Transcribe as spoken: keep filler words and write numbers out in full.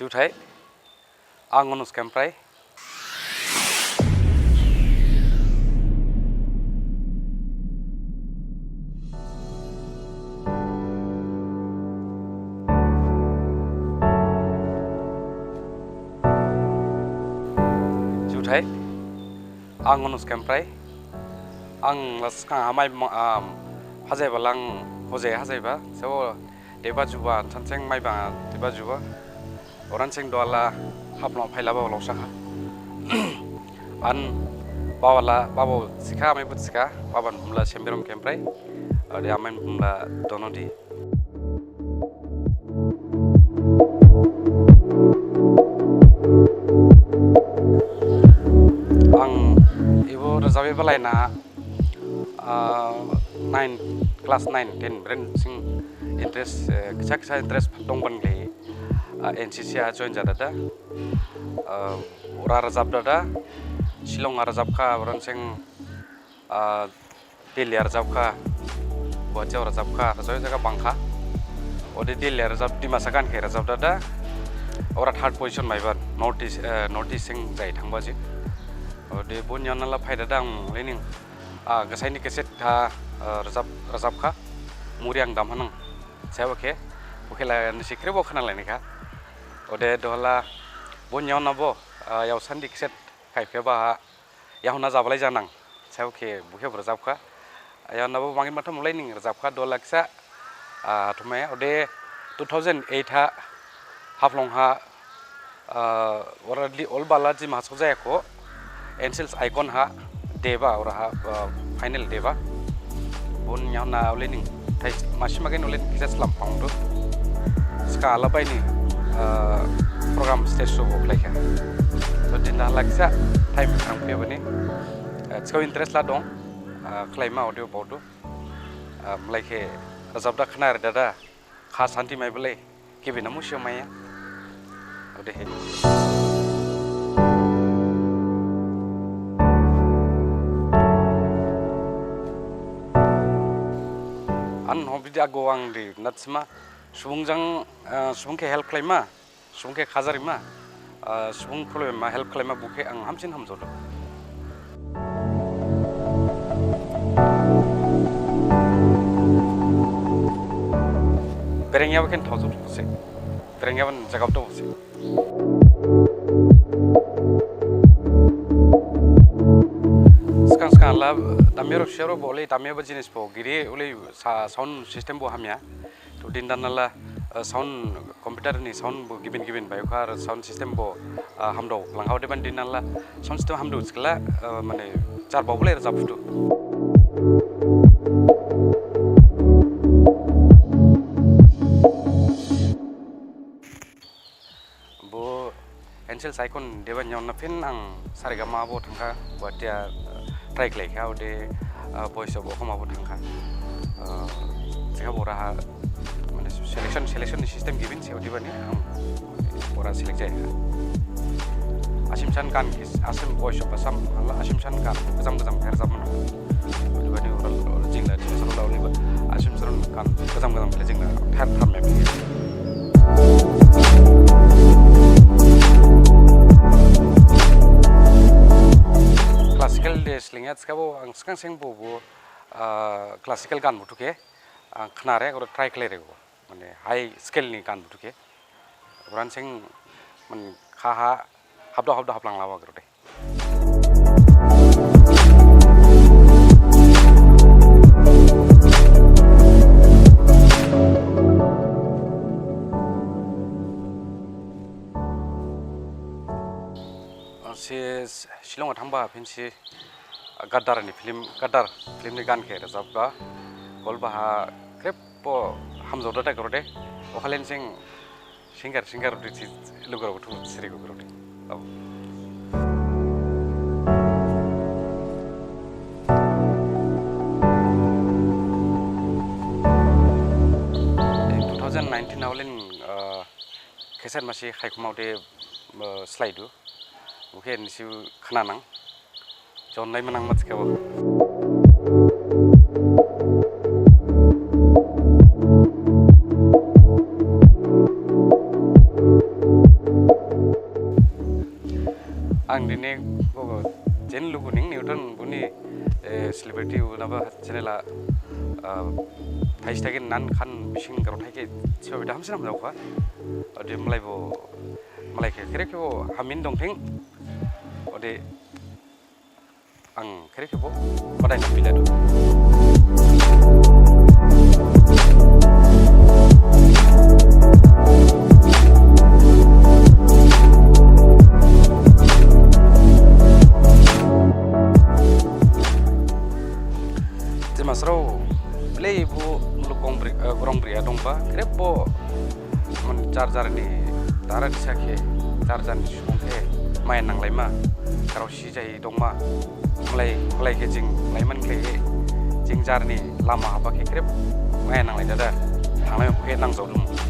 Juthai, ang Anuj Kemprai. Juthai, ang Anuj Kemprai. Ang las kang hamai, um, hajaiba lang, hojai hajaiba. So, deba juba, sanseng maiba, deba juba. Oranseng duhala Haflong phailaba olok sakha. An bawala, babo sikha, amai but sikha, baban bumla Sembirom Kemprai, ode amain bumla Donodi. Ang ibo rajabi balaina, ah, nine, class nine, ten, beren sing interest, eh, kisa kisa interest dongban le, ah, N C C ha join jadada. Ah, ora rajab dada, Shillong ha rajab kha, oranseng, ah, Delhi ha rajab kha, Guwahati ha rajab kha, rajab jaga bangkha. Ode Delhi ha rajab, Dimasa gan khe rajab dada. Ora third position maiba, North East, eh, North East sing jai thangba je. Ode boni yaohon la phai dada ang lening, ah, gasaini cassette ha, ah, rajab, rajab kha, muri ang dam hanang. Sebo khe, bo khe la nisi khrebo khna laini kha. Ode duhala boni yaohon bo, ah, yaosandi cassette khai khe ba ha, yaohon ha jabalai janang. Sebo khe, bo khe bo rajab kha. Yaohon bo mangin matham lening rajab kha, duhala kisa, ah, thumai, ode two thousand eight ha, Haflong ha, ah, ora li ol bala jim ha sojaya kho, N C L S Icon ha, deba, ora ha, ah, final deba. Boni yaohon lening, thai masi magen lening kisa slam pangdu. Ska alabaini, ah, program stage show bo khlaikha. So, dinda laksa, time thangphe bani. Ah, ska interest la dong, ah, khlaima audio bodo. Ah, mlai khe, rajab da khna re dada, kha santi mai bele. Gibi na musi maya. Odehe. An hobby di ago ang di natsima subung jang, eh, subung khe help khlaima, subung khe khajarima, eh, subung problem ma help khlaima bo khe ang hamsin hamjaodu. Berengyaba khe thaojaodu se. Berengyaba jagab dong se. Skang skang la damyarao siyarao bo le damyaba jinis bo giri ule sa-, sound system bo hamya. To din dan la, eh, sound computer ni sound bo gibin gibin bai kha ar sound system bo, ah, hamdao langha odebani din dan la sound system hamdao sikla, eh, mane jar bo le rajab phudu. Bo N C L S Icon deba ni yaohon phin ang Saregama bo thangkha, Guwahati ha, eh, try khlaikha, ode, eh, Voice of Assam bo thangkha. Eh, jekha bo raha, mane selection, selection ni system gibin se odebani ang ora select jaya. Asim san gan kis, Asim Voice of Assam, hala Asim san gan, gajam gajam khe rajab mano. Odebani ora, ora jingla, jingla salo la oliba. Asim san gan, gajam gajam khe jingla, thar thar mem. Classical de slingya, thikhabo ang skang seng bo bo, ah, classical gan buthu khe, ang khnare, ora try khlaire go. Mane high scale ni gan buthu khe. Uran seng, man khaha, habdao habdao hablang lawa garo de. Se Shillong ha thangba phinsi Gadar ni film, Gadar film ni gan khe rajabba. Golba ha khrip bo hamjaoda da garo de. Okhalen sing singer, singer rodi si lugurao buthu siri gugurao de. Au. Two thousand nineteen ha olin, uh, cassette masi khaikhuma ode, uh, slaidu. Bo khe nisi khnanang. Jon nai manang mat kabo. Ini bo jen lugu ning Newton boni, eh, celebrity unaba channel a, ah, thaisi thagin nan khan bising garao thaikhe siba bida hamsin hamjaokha. Ode malaibo, malai khe khere khebo hamin dongthing. Ode ang khere khebo badai na piladu. Dimasarao, belai bo muluk grongbri, eh, grongbri ha dongba, khere bo mon jar jar ni dara disa khe, jar jar ni subung khe maya nanglaima, garao si jai dongma, malai, malai khe jing laimani khlaihi, jing jar ni lama haba khe khere maya nanglai dada, thanglai khe nangjaodung.